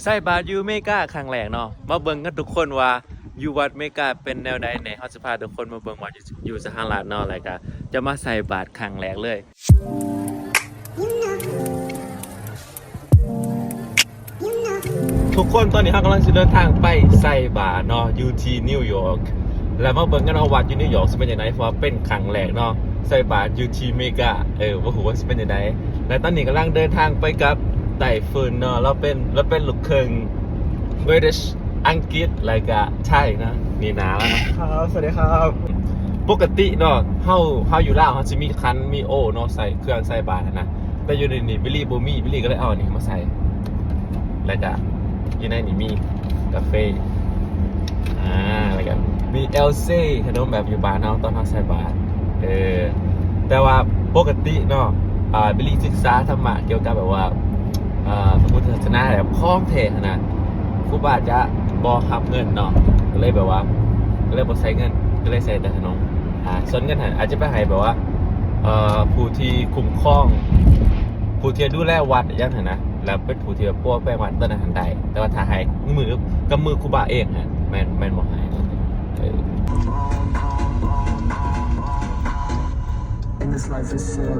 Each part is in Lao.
ໃສ່ບາດຢູ່ເມກາຄັ້ງແລກເນາະ ມາເບິ່ງກັນທຸກຄົນວ່າຢູ່ວັດເມກາເປັນແນວໃດແດ່. ເຮົາຈະພາທຸກຄົນມາເບິ່ງວັດຢູ່ ຢູ່ສະຫະລັດເນາະ ແລ້ວກະຈະມາໃສ່ບາດຄັ້ງແລກເລີຍ. ທຸກຄົນ ຕອນນີ້ເຮົາກຳລັງຊິເດີນທາງໄປໃສ່ບາດເນາະ ຢູ່ທີ່ນິວຢອກ ແລ້ວມາເບິ່ງກັນວ່າວັດຢູ່ນິວຢອກຊິເປັນຈັ່ງໃດ ເພາະວ່າເປັນຄັ້ງແລກເນາະ ໃສ່ບາດຢູ່ທີ່ເມກາ ເອີ ບໍ່ຮູ້ວ່າຊິເປັນຈັ່ງໃດ. ແລະຕອນນີ້ກຳລັງເດີນທາງໄປກັບໄຕ້ເຟີນເນາະ ລາວເປັນ ລາວເປັນລູກເຄິ່ງ British ອັງກິດ ແລ້ວກະໄທນະ ນີ້ໜ້າລາວນະ. ຄັບ ສະຫວັດດີຄັບ. ປົກກະຕິເນາະ ເຮົາ ເຮົາຢູ່ລາວ ເຮົາຊິມີຄັນ ມີໂອເນາະ ໃສ່ເຄື່ອງໃສ່ບາດຫັ້ນນະ ແຕ່ຢູ່ໃນນີ້ບິລລີບໍ່ມີ ບິລລີກໍເລີຍເອົາອັນນີ້ມາໃສ່ ແລ້ວກະຢູ່ໃນນີ້ມີກາເຟ ອ່າ ແລ້ວກະມີແອວເຊ ຂະໜົມແບບຢູ່ບ້ານເຮົາຕອນເຮົາໃສ່ບາດ ເອີ ແຕ່ວ່າປົກກະຕິເນາະ ອ່າ ບິລລີສຶກສາທຳມະກ່ຽວກັບແບບວ່າ ເອີ ພະພຸດທະສາສະໜາແບບຂອງແທ້ຫັ້ນນະ ຄູບາຈະບໍ່ຮັບເງິນເນາະ ກໍເລີຍແບບວ່າ ກໍເລີຍບໍ່ໃຊ້ເງິນ ກໍເລີຍໃຊ້ແຕ່ຂະໜົມ ອ່າ ສ່ວນເງິນຫັ້ນອາດຈະໄປໃຫ້ແບບວ່າ ເອີ ຜູ້ທີ່ຄຸ້ມຄອງ ຜູ້ທີ່ດູແລວັດຫຍັງຫັ້ນນະ ແລ້ວເປັນຜູ້ທີ່ແບບປົວແປງວັດຕອນນັ້ນຫັ້ນໄດ້ ແຕ່ວ່າຖ້າໃຫ້ມືກັບມືຄູບາເອງຫັ້ນ ແມ່ນ ແມ່ນບໍ່ໃຫ້ ເອີ. In this life is sin.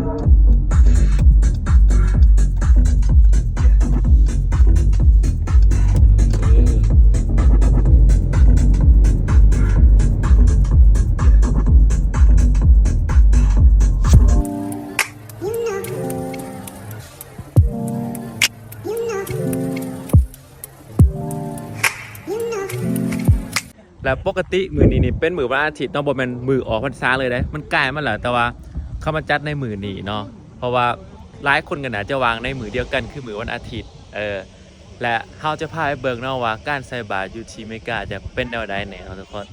ແລະ ປົກກະຕິມື້ນີ້ນີ້ເປັນມື້ວັນອາທິດເນາະ ບໍ່ແມ່ນມື້ອອກພັນສາເລີຍເດ້ ມັນກາຍມາແລ້ວ ແຕ່ວ່າເຂົາມາຈັດໃນມື້ນີ້ເນາະ ເພາະວ່າຫຼາຍຄົນກໍໜ້າຈະວ່າງໃນມື້ດຽວກັນ ຄືມື້ວັນອາທິດ ເອີ ແລະ ເຮົາຈະພາໄປເບິ່ງເນາະວ່າການໃສ່ບາດຢູ່ທີ່ເມກາຈະເປັນແນວໃດແດ່ເນາະທຸກຄົນ.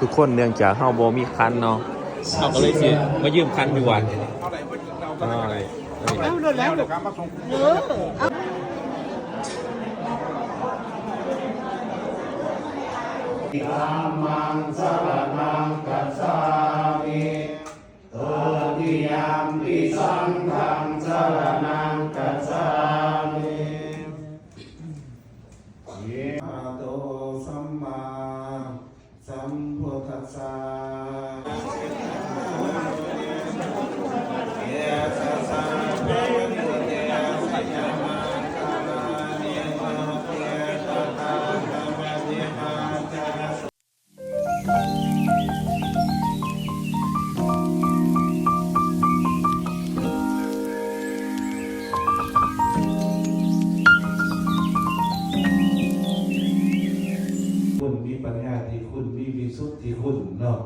ທຸກຄົນ ເນື່ອງຈາກເຮົາບໍ່ມີຄັນເນາະ ເຮົາກໍເລີຍຊິມາຢືມຄັນຢູ່ວັດ. ເອົາ ເອົາ ເອົາ ເອົາ Dhammaṃ saraṇaṃ gacchāmi. Dutiyampi saṅghaṃ saraṇaṃ gacchāmi. Arahato sammāsambuddhassa. Yasasā bhikkhū te sāmaggāni lokuttaraṃ sāmaggāni. ຄຸນມີປັນຍາທີ່ຄຸນ ມີວິສຸດທີ່ຄຸນເນາະ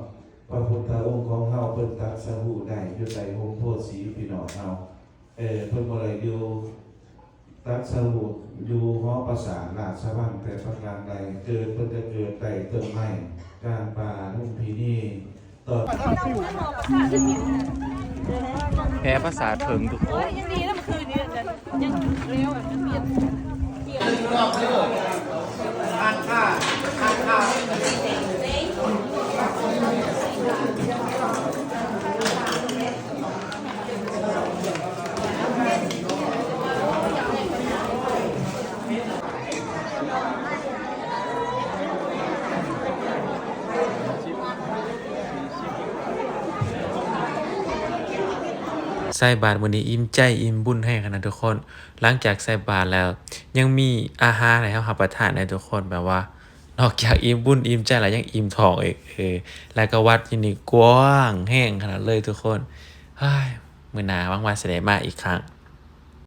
ພະພຸດທະອົງຂອງເຮົາ ເພິ່ນຕັດສະຮູ້ໄດ້ຢູ່ໃຕ້ຮົ່ມໂພສີພີ່ນ້ອງເຮົາ ເອີ ເພິ່ນບໍ່ໄດ້ຢູ່ ຕັດສະຮູ້ຢູ່ຫໍປາສາດລາຊະວັງແຕ່ປະການໃດ ເກີດເພິ່ນກໍເກີດໃຕ້ຕົ້ນໄມ້ກາງປ່າລຸມພິນີ ຕອນ ແຜ່ພາສາເຖິງທຸກຄົນ. ຍັງດີນະ ມື້ຄືນນີ້ຍັງເລວ ຍັງປ່ຽນ ຮອບເດີ ທານຂ້າ ທານຂ້າ. ໃສ່ບາດມື້ນີ້ອີ່ມໃຈອີ່ມບຸນແຮງຂະໜາດທຸກຄົນ. ຫຼັງຈາກໃສ່ບາດແລ້ວ ຍັງມີອາຫານໃຫ້ເຮົາຮັບປະທານໄດ້ທຸກຄົນ ແບບວ່າ ນອກຈາກອີ່ມບຸນອີ່ມໃຈແລ້ວ ຍັງອີ່ມທ້ອງອີກ ເອີ ແລ້ວກໍວັດຢູ່ນີ້ກວ້າງແຮງຂະໜາດເລີຍທຸກຄົນ. ເຮີ້ຍ ມື້ໜ້າຫວັງວ່າຊິໄດ້ມາອີກຄັ້ງ.